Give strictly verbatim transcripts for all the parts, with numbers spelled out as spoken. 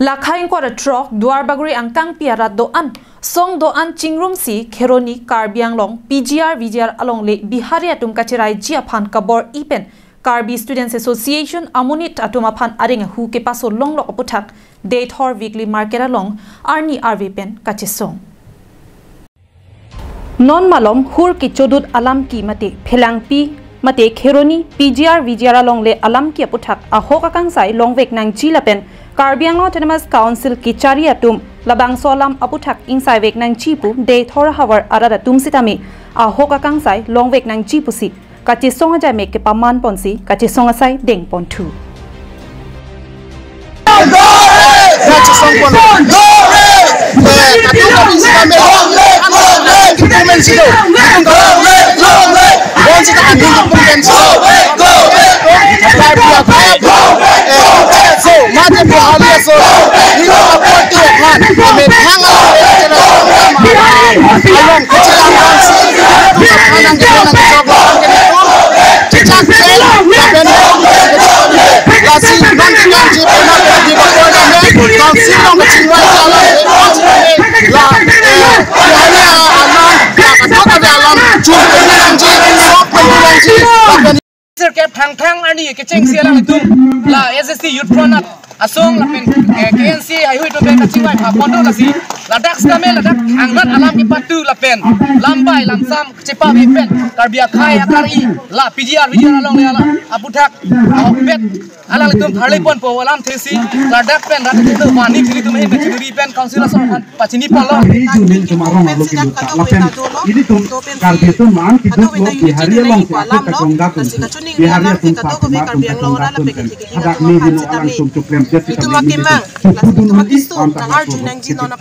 Lakhai ingkoi ra throk Duarbagori angkangpi arat do-an, song do-an chingrumsi Kheroni Karbi Anglong P G R V G R alongle Bihari atum kacheraiji aphan kabor-i pen Karbi Students Association amonit atum aphan areng ahu kepaso longlok aputhak Deithor Weekly Market along arni arve pen kachesong. Non malom hur kechodut alamki mate phelangpi mate Kheroni P G R V G R alongle alamki aputhak ahok akangsai longvek nangji lapen Karbi Anglong Autonomous Council kechari atum labangso alam aputhak ingsaivek nangji pu Deithor havar arat atum sitame ahok akangsai longvek nangji pusi kachesong ajai mek kepaman ponsi kachesong asai dengponthu. Kachesong pon. Eh, katu kami sitame. Kami sitame. Bon sita kami pun kan so. Apai pia pai. Eh, so, mate pia hali so. Ini apa tu kan? Kami hang apa? Along kecil kan si. Anang kita nang sok. Cicak cel, lapen lasi non tinggal ji pernah di Bogor dan Kalsi nong kecil wai jalan. La, eh, ya, ya, alam, ya, kata ada alam, cuma nang ji, sok nang ji, lapen Sir Kep Thangthang arni kechengsi alanglitum la S S T Youth Front asong lapen, eh, K N C haihui atum pen kachingvai pha pon do lasi ladak sitame ladak angnat alam kepatu lapen lambai lamsam chepavi pen Karbi akhei akari la P G R V G R alongle aputhak ahokpet alanglitum tharli ponpo alamthe si ladak pen rat atum mani thiri atum ahin kachiri pen council asong aphan pachini ponlo. Kami jumil tumarong alo kiluta lapen ilitum Karbi atum man kiduk lo Bihari along si akut katonga atum, Bihari atum pati ma atum katonga atum pen hadak ni hino alangtum chuklem jet si kami ni chupudun mati panta na ko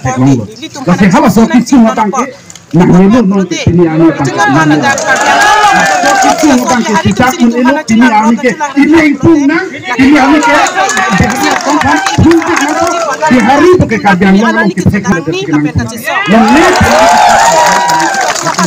theklonglo. Lasi halaso kisu abang ke nang nilo non ke pini arni abang ke nang nilo. Kisu abang ke sejak un elo pini arni ke ini ingpung nang, pini arni ke Bihari tong kan pung ke nang to Bihari to ke Karbi Anglong along ke thek na de ke nang. Nang ne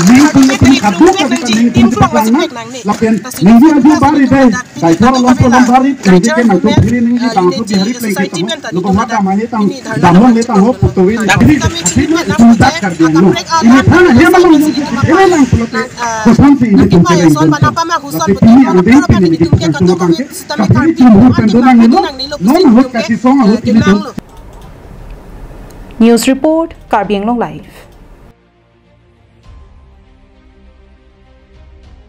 ni pung pung kadu kadu nang pung pung nang. Lapen ninggi aju bari dai. Dai thor along ko along bari, ninggi ke nang to phiri ninggi bang to Bihari pleng ke tamo. Lo ko mata mane tang damon le tang ho putowi ni phiri. Hati lo itum dak Karbi Anglong. Ini thana ya malong yung ke phiri nang pulote. Koson si ini tum ke nang. Tapi pini ang dei pini di tum ke nang ke. Tapi ini tum hu pen do nang nilo. Non hu kachesong hu pini tum. News report, Karbi Anglong Live.